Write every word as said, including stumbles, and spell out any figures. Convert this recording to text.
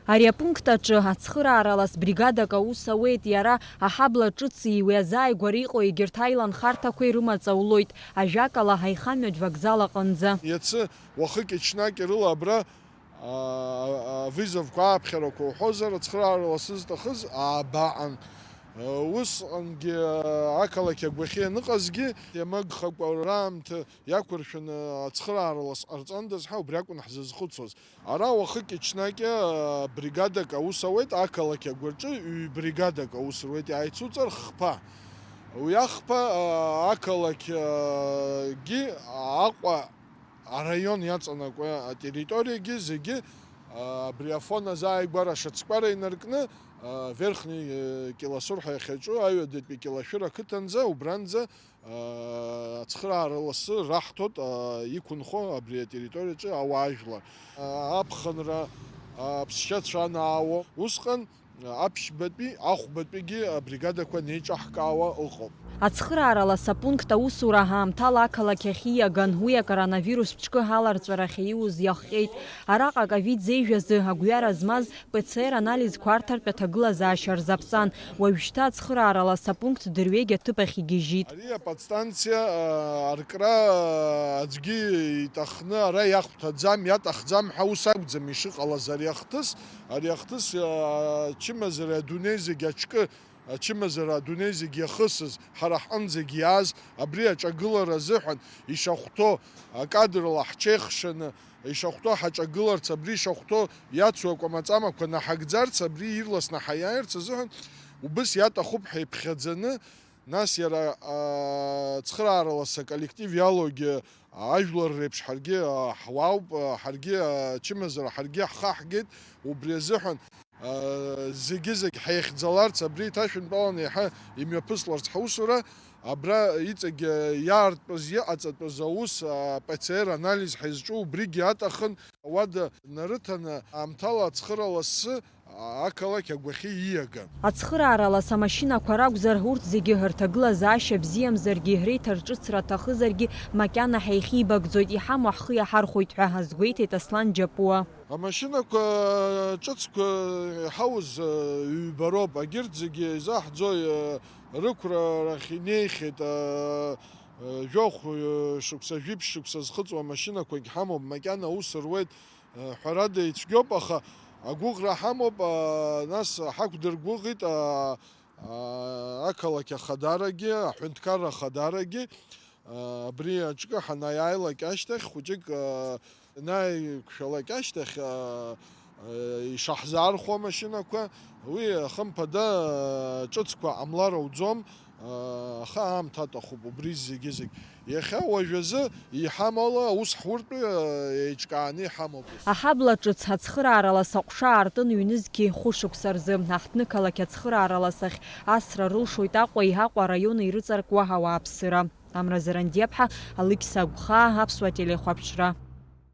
Ари апункт аҿы ацхырааралас бригадак аус ауеит, иара аҳабла ҿыци уи азааигәара иҟоу егьырҭ аиланхарҭақәеи рымаҵ аулоит, ажәакала, ҳаихамҩатә вокзал аҟынӡа. Иацы уахыки-ҽнаки рыла абра, а, а, авызовқәа, ааԥхьарақәа уҳәозар, ацхыраарала сызҭахыз ааба аҟан. Усҟангьы, а, ақалақь агәахьы ианыҟазгьы, иамагхакәа раамҭа иақәыршәаны ацхыраарала сҟарҵандаз ҳәа убри акәын ҳзызхәыцуаз. Ара уахыки-ҽнаки, а, бригадак аус ауеит, ақалақь агәаҿы ҩ-бригадак аус руеит, иааицуҵар хԥа. Уи ахԥа, а, ақалақьгьы Аҟәа араион иаҵанакуа атерриториагьы зегьы, а, абри Афон азааигәара ашацкәара инаркны, а, Верхний, э, Кьиласур ҳәа иахьаҿу аҩадатәи Кьилашәыр ақыҭанӡа, убранӡа, а, ацхыраара ласы раҳҭоит, а, иқәынхо абри атерриториаҿы ауаажәлар. А, аԥхынра, а, аԥсшьацәа анаало, усҟан аԥшьбатәи, ахәбатәигьы абригадақәа неиҿаҳкаауа ыҟоуп. Ацхырааралас апункт аусура аамҭала ақалақь ахь ииаган, уи акоронавирус ҿкы аларҵәарахь ииуз иахҟьеит. Араҟа аковид зеижә азы агәҩара змаз П Ц Р анализқәа арҭартә аҭагылазаашьа рзаԥҵан. Уажәшьҭа ацхырааралас апункт дырҩегь аҭыԥ ахь игьежьит. Ари аподстанциа, а, аркра, а, аӡәгьы иҭахны ара иахәҭаӡам, иаҭахӡам ҳәа ус акәӡам ишыҟалаз ари ахҭыс. Ари ахҭыс, а, ачымазара адунеи зегь аҿкы, ачымазара адунеи зегь иахысыз, ҳара ҳҟынӡагь иааз, абри аҿагылара азыҳәан ишахәҭоу акадрала ҳҽеихшаны, ишахәҭоу ҳаҿагыларц, абри ишахәҭоу иацу акәамаҵамақәа наҳагӡарц, абри ирласны ҳаиааирц азыҳәан убыс иаҭахуп ҳаиԥхьаӡаны, нас иара, а, цхырааралас аколлектив иалоугьы ажәлар реиԥш ҳаргьы, а, ҳуаауп, а, ҳаргьы, а, ачымазара ҳаргьы ҳхаҳгеит, убри азыҳәан, а, зегьы-зегь ҳаихьӡаларц, абри иҭашәынтәаланы иаҳа имҩаԥысларц ҳусура, абра иҵегь, а, иаарттәыз, иҟаҵатәыз аус, а, П Ц Р анализ ҳаизҿу убригьы аҭахын, ауада нарыҭаны, аамҭала ацхыра лассы, а, ақалақь агәахьы ииаган. Ацхырааралас амашьынақәа ракәзар, урҭ зегьы рҭагылазаашьа бзиамзаргьы, реиҭарҿыцра аҭахызаргьы, макьана ҳаихибагӡоит, иҳамоу ҳхы иаҳархәоит ҳәа азгәеиҭеит Аслан Џьапуа. Амашьынақәа ҿыцқәа иҳауз, э, ҩба роуп, агьырҭ зегьы изаҳӡои, э, рықәра рахь инеихьеит, э, э, жәохә, э, шықәса, жәиԥшь шықәса зхыҵуа амашьынақәагь ҳамоуп, макьана аус руеит, э, ҳәарада ицәгьоуп, аха агәыӷра ҳамоуп, а, нас ҳақәдыргәыӷит, а, а, ақалақь ахадарагьы, аҳәынҭқарра ахадарагьы, а, абри аҿкы ҳанааилак ашьҭахь, хәыҷык, а, ианааиқәшәалак ашьҭахь, а, а, ишаҳзаархәо амашьынақәа, уи, хымԥада, а, ҿыцқәа ҟамлар ауӡом, а, аха аамҭа аҭахуп убри зегьы-зегь. Иахьа уажәазы иҳамала аус ҳуртәы, а, еиҿкааны иҳамоуп. Аҳабла ҿыц ацхырааралас аҟәша аартын ҩнызқьи хәышықәса рзы. Аҳҭнықалақь ацхырааралас ахь асра рылшоит Аҟәеи Аҟәа араиони ирыҵаркуа ауааԥсыра. Амра Зарандиаԥҳа, Алықьса Агәхаа, Аԥсуа телехәаԥшра.